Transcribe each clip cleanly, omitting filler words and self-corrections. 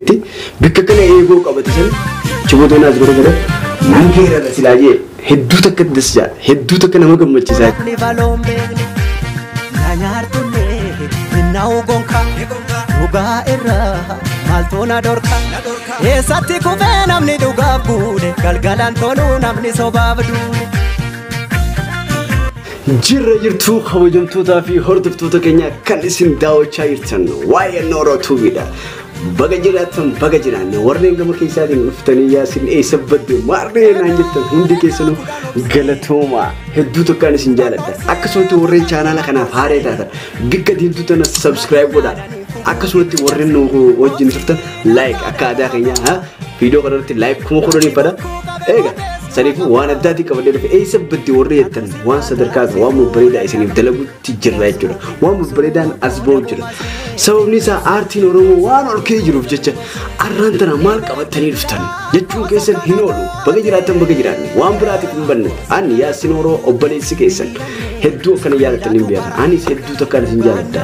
Bikka kana eegoo qabate san chiboota naas godhe godhe nan geerara silaa jee hedduu takka das jaa hedduu takka nama gammachiisaa. Dhugaa irraa maaltu na dhorka? Eessatti kufee namni dhugaaf guune galgalaan toluu namni sobaaf duune. Jirra jirtuu kabajamtootaa fi hordoftoota keenya kan isin daawwachaa jirtan waa'ee Nooroo Tuubiidha. Baga jiraattan baga jiraanne warreen gama keessaatiin dhuftanii yaasin eessa badde maarree naan jettan hundi keessanuu galatooma hedduu tokkaan isin jaaladha. Akkasumatti warreen chaanaala kanaaf haaree taatan bikka diimtuu tana subscribe godhaa. Akkasumatti warreen nu wajjin turtan like akka aadaa keenyaa viidiyoo kanarratti like 10,000 fada. Eega saniifuu waan addaatii qabadhee dhufe eessa badde warri jettan waan sadarkaa waan babbareedaa isiniif dalaguutti jirra jechuudha. Waan babbareedaan as ba'u jira. Sababni isaa aartiin Oromoo waan ol ka'ee jiruuf jecha arraan tana maal qabatanii dhuftan jechuun keessan hin oolu. Baga jiraattan baga jiraanne waan biraatiif hin banne. Ani Yaasin Oromoo obboleessi keessan hedduu akkana jaallattan hin beekan. Anis hedduu takkaan isin jaaladha.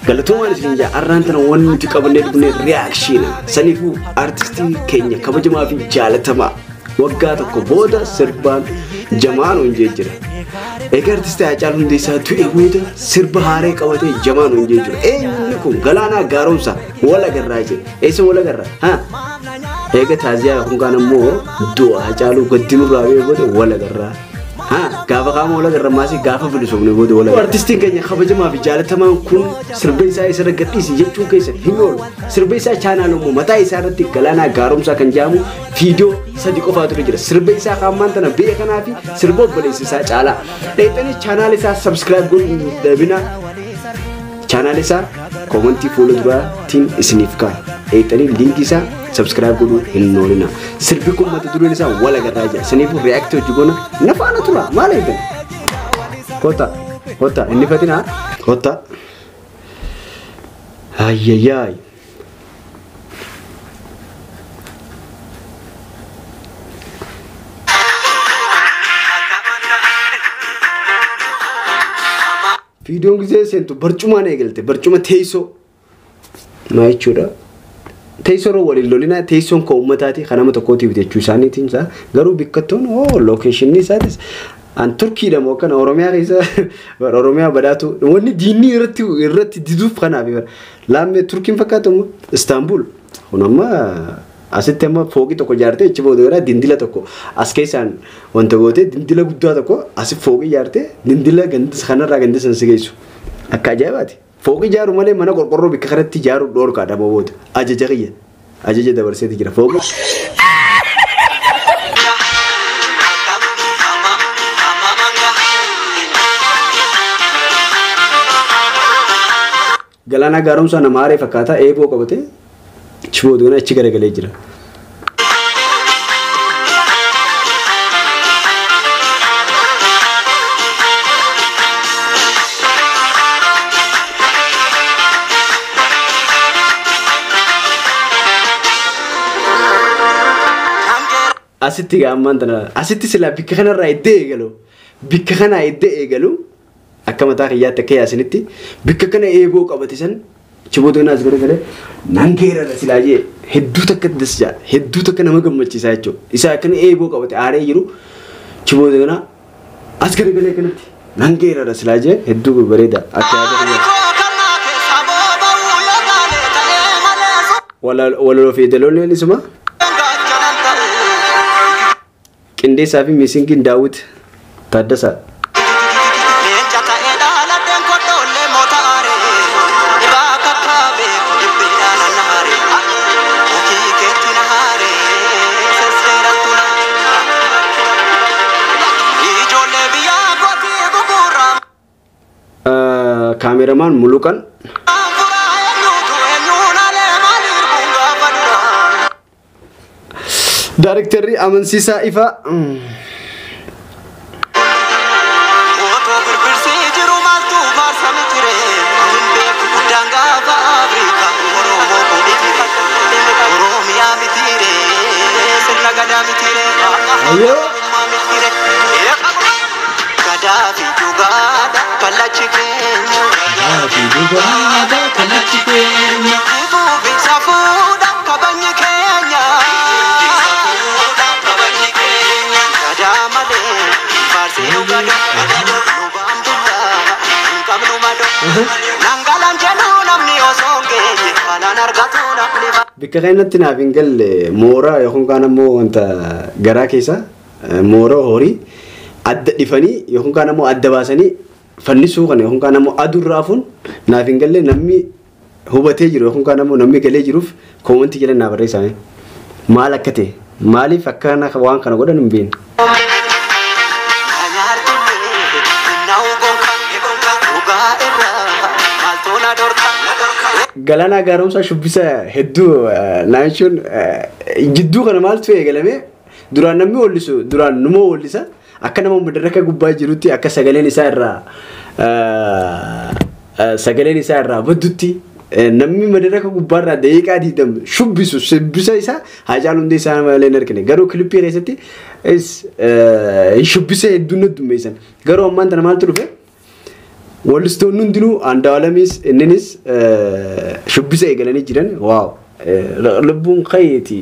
Galatoomaan isin jaa arraan tana wanni nuti qabannee dhufne reakshiina. Saniifuu aartistii keenya kabajamaa fi jaalatamaa waggaa tokko booda sirbaan jamaan hojjee jira. Egaa artistii Haacaaluu Hundeessaa du'e booda sirba haaree qabatee jamaan hojjee jira. Eenyuun kun Galaanaa Gaaromsaa wal agarraa jee. Eessa wal agarraa? Haa? Egaa taaziyaa kun kaan ammoo du'a Haacaaluu gaddinurraa ba'ee booda wal agarraa. Haa? Gaafa qaama wal agarra maasii gaafa bilisumne booda wal agarra. Artistiin keenya kabajamaa fi jaalatamaan kun sirba isaa isa gadhiisi jechuun keessa hin oolu. Sirba isaa chaanaal immoo mataa isaa irratti Galaanaa Gaaromsaa kan jedhamu viidiyoo 3 qofaatu jira. Sirba isaa kaammaan tana beekanaa fi sirba obboleessa isaa caalaa. Dheexanii chaanaal isaa subscribe godhuu hin dhabina. Chaanaal isaa koomantii fuula duraatiin isiniif kaa'a. Dheexanii liinkii isaa subscribe godhuu hin oolina. Sirbi kun mata dureen isaa wal agarraa jira. Saniifuu react hojii goona na faana tura maal eeggan? Kota kota inni fatina kota. Ayyayyaay. Viidiyoon gisee seentu barcumaan eegalte barcuma teessoo maa jechuudha. Teessoo irra waliin lolinaa teessoon kan uummataati kan nama tokkootiif jechuu isaaniitiin isaa garuu bikkattoon hoo lookeeshinii isaatis an Turkiidha moo kana Oromiyaa keessa Oromiyaa badhaatu wanni diinni irratti diduuf kanaaf laammee Turkiin fakkaatu immoo Istaanbul kun amma asitti amma fooqii tokko ijaartee achi booda gara dindila tokko as keessaan wanta gootee dindila guddaa tokko asi fooqii ijaartee dindila gandis kanarraa gandisan si geessu akka ajaa'ibaati. Fooqii ijaaru malee mana qorqorroo bikka kanatti ijaaru dhoorkaa dhaboo booda ajaja kiyya ajaja dabarseeti jira fooqii. Galaanaa Gaaromsaa nama haaree fakkaata eeboo qabatee achi booda achi garagalee jira. Asitti ammaan tana asitti silaa bikka kanarraa iddoo eegalu bikka kanaa iddoo eegalu akka mataa kiyyaatti akka yaasinitti bikka kana eeboo qabate san chiboota naas garagalee nan geerara silaa jee hedduu takka das jaa hedduu takka nama gammachiisaa jechuudha. Isaa akkana eeboo qabate aaree jiru chiboota kana as garagalee kanatti nan geerara silaa jee hedduu bareeda akka yaada kiyyaatti. Walaloo fi daloonni isuma. Qindeessaa fi misingiin Daawit Taaddasaa. Kaameramaan Muluqan. Daarektarri Amansiisaa Ifaa. Kallachi keenya. Nangalan jedhu namni osoo hin geenye balaan argatu namni. Bikka kanatti naaf hin galle mooraa yookaan kaan ammoo wanta garaa keessa mooraa horii adda dhifanii yookaan kaan ammoo adda baasanii fannisuu kana yookaan kaan ammoo aduurraa afuun naaf hin galle namni hubatee jiru yookaan kaan ammoo namni galee jiruuf koomantii jala naa barreessaa maal akka ta'e maaliif akkana waan kana godhan hin beekne. Galaanaa Gaaromsaa shubbisa hedduu naachuun jidduu kana maaltu eegalame duraan namni hoollisu duraan numa hoollisa akka nama madaraka gubbaa jirutti akka sagaleen isaa irraa baddutti namni madaraka gubbaarraa daqiiqaa 20 shubbisu shubbisa isaa Haacaaluu Hundeessaa malee hin argine garuu kilippii keessatti shubbisa hedduu nu dummeessan garuu ammaan tana maaltu dhufe wallistoonni hundinuu Andu'aalamis inninis shubbisa eegalanii jiran waaw lubbuun kayyeeti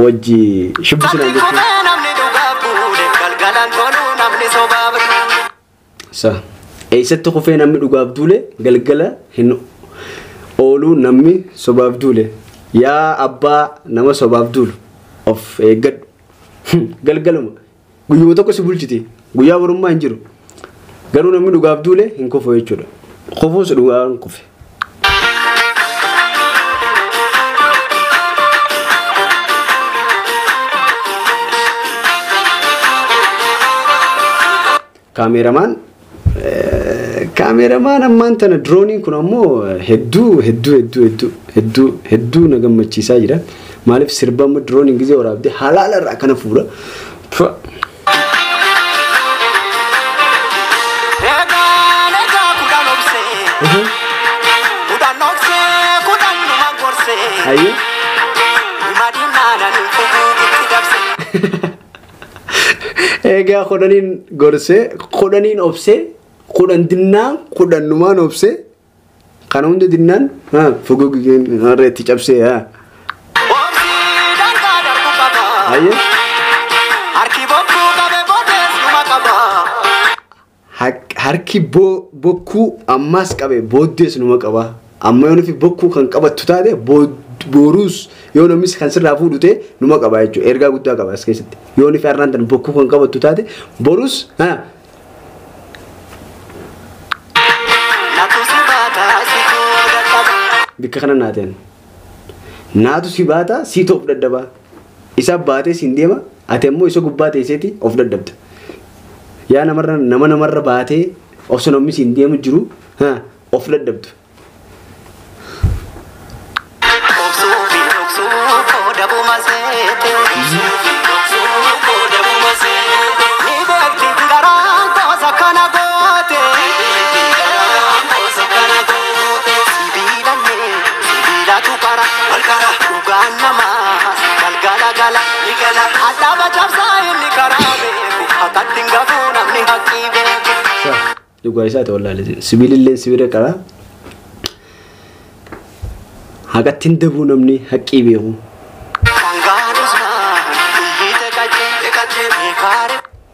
wajji shubbisinaan jechuudha. Sa eessatti kufee namni dhugaaf duule galgala hin ooluu namni sobaaf duule yaa abbaa nama sobaaf duulu of eeggadhu galgaluma guyyuma tokko si bulchiti guyyaa borummaa hin jiru. Garuu namni dhugaaf duule hin kufu jechuudha. Kufuus dhugaan kufe. Kaameramaan Kaameramaan ammaan tana dirooniin kun ammoo hedduu hedduu hedduu hedduu hedduu hedduu na gammachiisaa jira. Maaliif sirba amma dirooniin gizee waraabdee halaala irraa akkana fuudha. Ayyee. Egaa kudhaniin gorsee kudhaniin obsee kudhan dinnaan kudhannumaan obsee kana hunda dinnaan fugugeen irratti cabsee. Ayyee. Harki bokkuu ammas qabe booddees numa qaba. Amma yoo nufi bokkuu kan qabattu taate boruus yoo namnis kan sirraa fuudhu ta'e numa qaba jechuudha. Ergaa guddaa qaba as keessatti. Yoo nufi har'aan tan bokkuu kan qabattu taate boruus bikka kana naateen. Naatu si baata siitoo of daddaba. Isa baatee siin deema ati ammoo isa gubbaa teesseeti of daddabda. Yaa namarra nama namarra baatee osoo namni siin deemu jiru of daddabdu. Dhugaa isaa ta'e wallaalee sibiilillee sibiila qara haqatti hin dabuu namni haqqii beeku.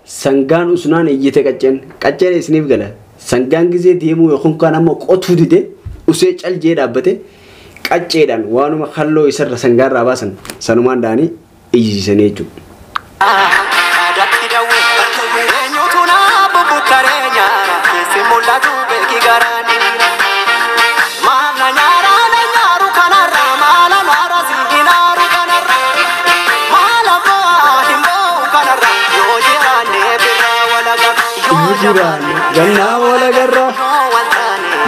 Sangaan usnaan iyyite qacceen qacceen isiniif gala sangaan gizee deemuu yookaan kaan ammoo qotuu dide usee caljee dhaabbate qacceedhaan waanuma halloo isarra sangaarraa baasan sanumaan da'anii iyyisiisanii jechuudha. Gannaa wal agarra,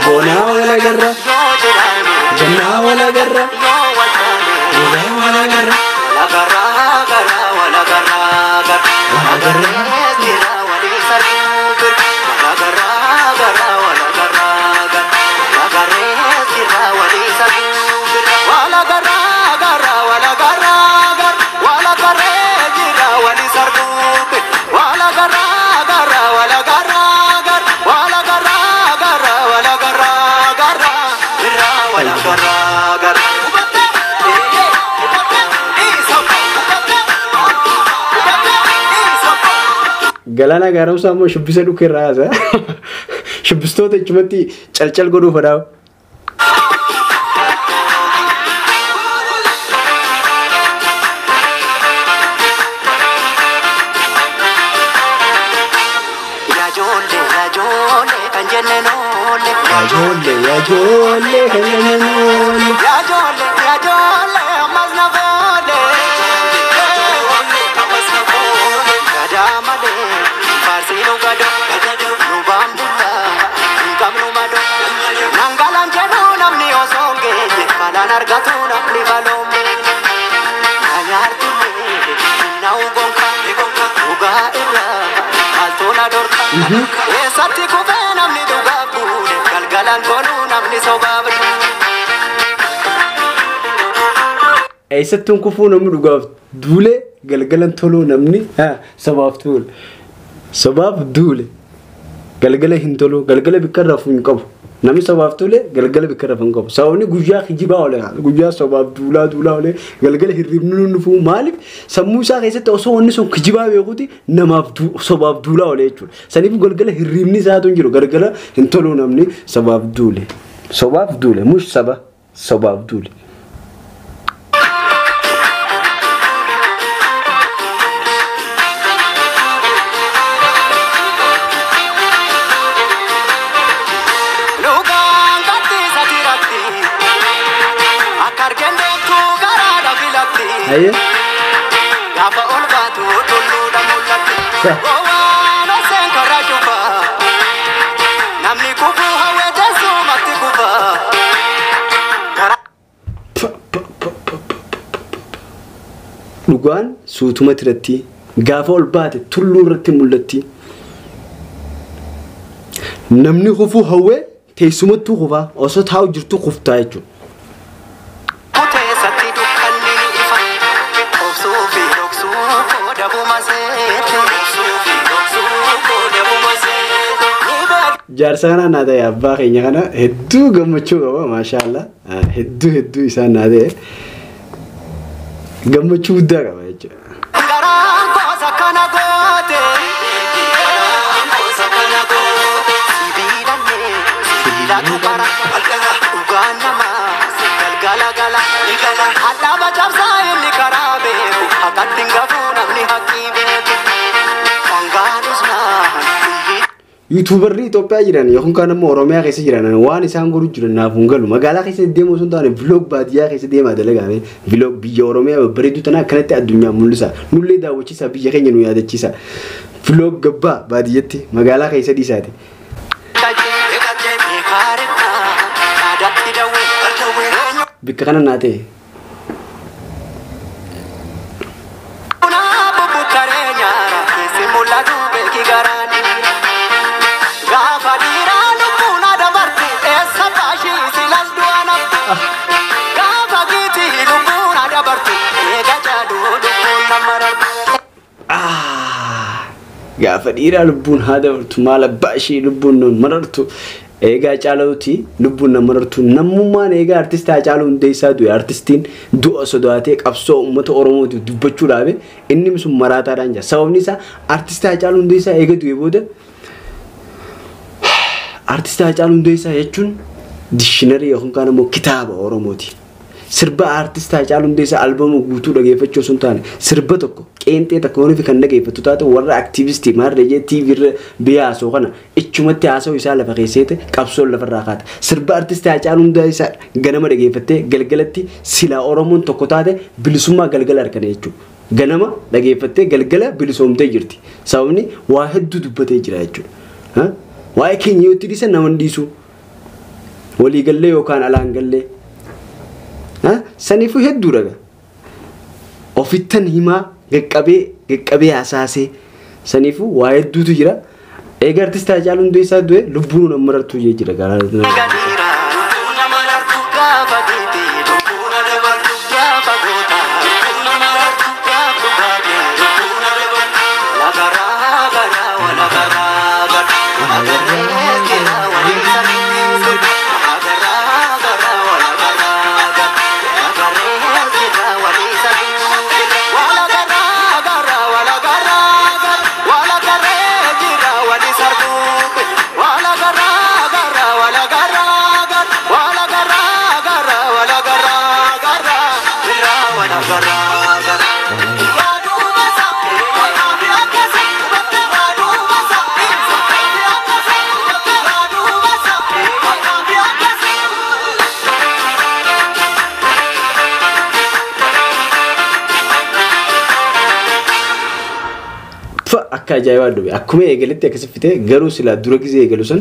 bonaa wal agarra, gannaa wal agarra, bonaa wal agarra. Galaanaa Gaaromsaa immoo shubbisa dhukkee irraa haasa. Shubbistoota ichumatti calcal godhuu fedhaa. Yaajoolle yaajoolle kan jenneen oolle. Yaajoolle yaajoolle ammas na foole. Gadaa malee faarsi nu gadoo nu baambulla hin qabnu madoo. Nangalaan jedhu namni osoo hin geenye balaan argatu namni baloome. Nyaartullee na'u gonka dhugaa irraa maaltu na dhorka. Eessatti kufee namni dhugaa fuudhe galgalaan toluu namni sobaaf duule. Eessattuun kufuu namni dhugaaf duule galgalan toluu namni sabaaf duule. Sabaaf duule galgala hin tolu galgala bikka rafuu hin qabu. Namni sabaaf duule galgala bikka rafuu hin qabu. Sababni guyyaa kijibaa oole guyyaa sabaaf duulaa duulaa oole galgala hirribni nu dhufuu maaliif sammuu isaa keessatti osoo wanni sun kijibaa beekuuti namaaf sabaaf duulaa oole jechuudha. Saniif galgala hirribni isaatu hin jiru galgala hin tolu namni sabaaf duule. Sabaaf duule mush saba sabaaf duule. Dhugaan kattiisa tiratti akka argeen deemtuu garaadha filatti. Hayyee. Gaafa ol baatu tulluudha mul'atti. Gowwaan oseen karra cufa. Namni kufuu hawwee teessumatti kufa. Karaa Pa, pa, pa, pa, pa, pa, pa, pa. Dhugaan suutuma tiratti gaafa ol baate tulluu irratti mul'atti. Namni kufuu hawwee teessumattuu kufaa osoo taa'u jirtu kuftaa jechuudha. Kuteessatti dukkanni ni ifa. Obsuu fi dhoksuu qooda buma seete. Obsuu fi dhoksuu qooda buma seete. Ni beekna. Jaarsa kana naa ta'e abbaa keenya kana hedduu gammachuu qaba maashaallah hedduu hedduu isaan naa ta'e gammachuu guddaa qaba jechuudha. Garaan gosa kana goote. Sibiilallee sibiilatu qara. Dhugaan namaa galgala gala. Hadhaaba cabsaa inni karaa beeku. Haqatti hin gafuu namni haqqii beeku. Dhangaanus naan iyyi. Yuutuubarri Itoophiyaa jiran yookaan kaan immoo Oromiyaa keessa jiran waan isaan godhu jiran naaf hin galu. Magaalaa keessa deemuu osoo hin taane vlog baadiyyaa keessa deemaa dalagaame vlog biyya Oromiyaa babbareedduu tana akkanatti addunyaa mul'isa. Nullee daawwachiisa biyya keenya nu yaadachiisa. Vlog gabbaa baadiyyatti magaalaa keessa dhiisaati. Bikka kana naa ta'e. Gaafa dhiiraa lubbuun haa dabartu maal abbaa ishee lubbuun nu marartu eegaa caaluuti lubbuun na marartu namummaan eegaa artistii Haacaaluu Hundeessaa du'e artistiin du'a sodaatee qabsoo uummata Oromootiif dubbachuu dhaabe inni sun maraataadhaan jira. Sababni isaa artistii Haacaaluu Hundeessaa eega du'e booda artistii Haacaaluu Hundeessaa jechuun dikshinarii yookaan kaan immoo kitaaba Oromooti. Sirba artistii Haacaaluu Hundeessaa albama guutuu dhageeffachuu osoo hin taane sirba tokko qeenxee takka yoonii fi kan dhageeffattu taate warra aktiivistii maarree jee TV irra biyya haasoo kana ichumatti haasa'u isaa lafa keesseete qabsoon lafarraa kaata. Sirba artistii Haacaaluu Hundeessaa ganama dhageeffattee galgalatti silaa Oromoon tokko taate bilisummaa galgala harkana jechuudha. Ganama dhageeffattee galgala bilisoomtee jirti. Sababni waa hedduu dubbatee jira jechuudha. Waa'ee keenya yoo itti dhiisan nama hin dhiisu. Waliigallee yookaan alaan gallee. Saniifuu hedduu dhaga. Ofittan himaa qaqqabee qaqqabee hasaasee saniifuu waa hedduutu jira. Eega artistii Haacaaluu Hundeessaa du'e lubbuun nama marartuu jee jira garaa. Wala Galaana garaa gara. Akka ajaa'ibaa dhufe akkuma eegaletti akkasi fite, garuu silaa dura gizee eegalu san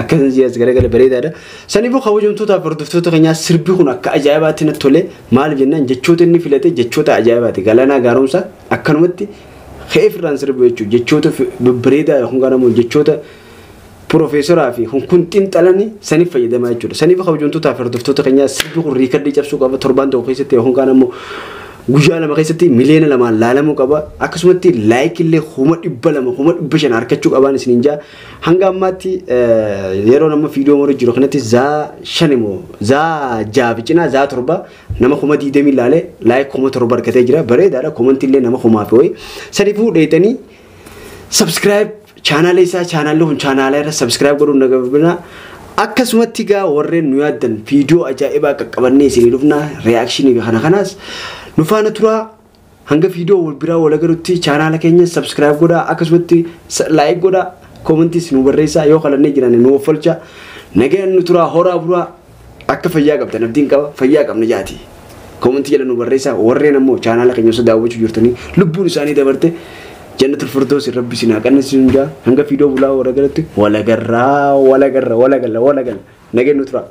akkasan ji'as garagala bareedaadha. Saniifuu kabajamtootaaf hordoftoota keenyaa, sirbi kun akka ajaa'ibaatti natti tole. Maaliif jennaan, jechoota inni filate jechoota ajaa'ibaati. Galaanaa Gaaromsaa akkanumatti ka'ee firraan sirbu jechuudha. Jechoota babbareedaa yookaan immoo jechoota piroofeesoraa fi kun xiinxalanii saniif fayyadamaa jechuudha. Saniif kabajamtootaaf hordoftoota keenyaa, sirbi kun riikardii cabsuu qaba torbaan tokko keessatti yookaan immoo guyyaa 2 keessatti miliyoona 2n laalamuu qaba. Akkasumatti like illee 200,000, 500,000 harkachuu qabaan isiniin jaa. Hanga ammaatti yeroo nama viidiyoo maruu jiru kanatti zaa 5 immoo zaa 6 fi cinaa zaa 7 nama 20,000 laalee like 7,000 argatee jira. Bareedaadha. Comment illee nama kumaa fi wayi. Saniifuu dheetanii subscribe chaanaala isaa, chaanaalli kun chaanaala irra subscribe godhuun nagabina. Akkasumatti gaa warreen nu yaaddan, viidiyoo ajaa'ibaa qaqqabannee isinii dhufna, reaction fi kana kanaas nu faana turaa. Hanga viidiyoo wal biraa wal agarutti chaanaala keenya subscribe godhaa, akkasumatti like godhaa, commentiis nu barreessaa, yoo kalannee jiran nu offalcha. Nagaan nu turaa, horaa buraa. Akka fayyaa qabdan abdiin qaba, fayyaa qabna jaati. Comment jala nu barreessaa. Warreen ammoo chaanaala keenya osoo daawwachuu jirtanii lubbuun isaanii dabarte, jannatul firdaus rabbi isin haa qannisiisu jaa. Hanga viidiyoo bulaa wal agarutti wal agarraa, wal agarra, wal agalla, wal agalla. Nagaan nu turaa.